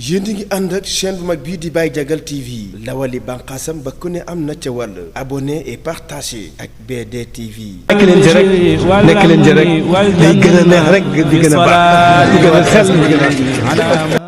yéen a ngi ànd ak chaîne bu mag bii di Baye Diagal TV lawali bànqaasam ba ku ne am na ca wàll abonné et partagé ak BD TV. nekk leen ci rek day gën a neex rek di gën a baax di gën a xel di gën a.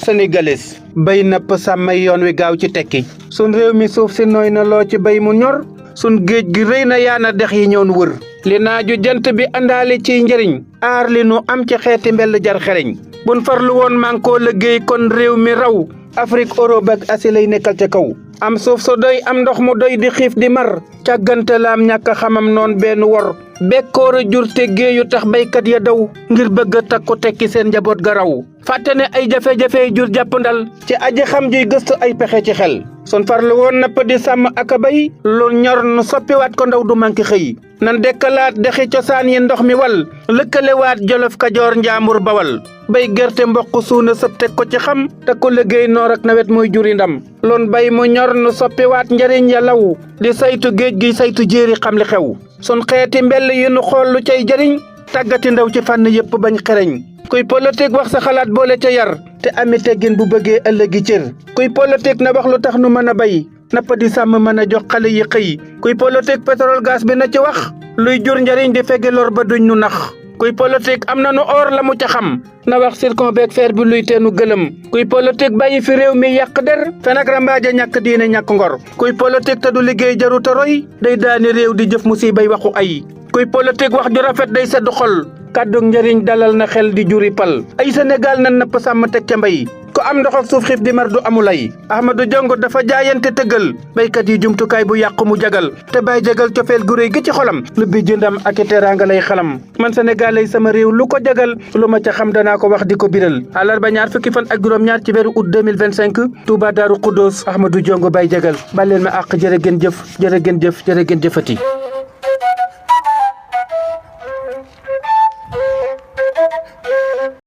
sénégalais bay napp sàmmay yoon wi gaaw ci tekki sun réew mi suuf si nooy na loo ci bay mu ñor sun géej gi rëy na yaana dex yi ñoon wër li naaju jant bi àndaale ciy njëriñ aar li nu am ci xeeti mbell jar xereñ bun farlu woon mànkoo liggéey kon réew mi raw Afrique Europe ak Asie lay nekkal ca kaw am suuf su doy am ndox mu doy di xiif di mar càggante laam ñàkk xamam noon benn wor bekkoor a jur te géeyu tax baykat ya daw ngir bëgg a takku tekki seen njaboot ga raw fàtte ne ay jafe-jafe jur jàppandal ci aji xam juy gëstu ay pexe ci xel sun farlu woon napp di sàmm ak a bay lu ñor nu soppiwaat ko ndaw du manki xëy nan dekkalaat dexi cosaan yi ndox mi wal lëkkalewaat jolof kajoor njaambur bawal bay gerte mboq suuna sëb teg ko ci xam te ko liggéey noor ak nawet mooy juri ndam loon bay mu ñor nu soppiwaat njariñ ya law di saytu géej gi saytu jéeri xam li xew sun xeeti mbell yi nu xool lu cay jëriñ tàggati ndaw ci fànn yépp bañ xereñ kuy politique wax sa xalaat boole ca yar te ami teggin bu bëggee ëllëgi cër kuy politique na wax lu tax nu mën a bay nappa di sàmm mën a jox xale yi xëy kuy politique pétrole gaz bi na ci wax luy jur njariñ di fege lor ba duñ nu nax kuy politique am na nu or la mu ca xam na wax zircon beeg fer bi luy teenu gëlëm kuy politique bàyyi fi réew mi yàq der fen ak rambaaja ñàkk diine ñàkk ngor kuy politique te du liggéey jaru ta roy day daani réew di jëf musibay waxu ay kuy politique wax ju rafet day sedd xol kàddug njëriñ dalal na xel di juri pal ay Sénégal nan napp sàmm teg ca mbay ko am ndox ak suuf xiif di mar du amulay Ahmadou Diongo dafa jaayante tëggal béykat yi jumtukaay bu yàqu mu jagal te Baye Diagal cofeel gu réy gi ci xolam lu bi jëndam ak i teraanga lay xalam man Sénégal lay sama réew lu ko jagal lu ma ca xam danaa ko wax di ko biral àllarba ñaar fukki fan ak juróom-ñaar ci weeru août 2025 Touba Darou Khoudoss Ahmadou Diongo Baye Diagal baleen ma àq jërë ngeen jëf jërë ngeen jëf jërë ngeen jëfati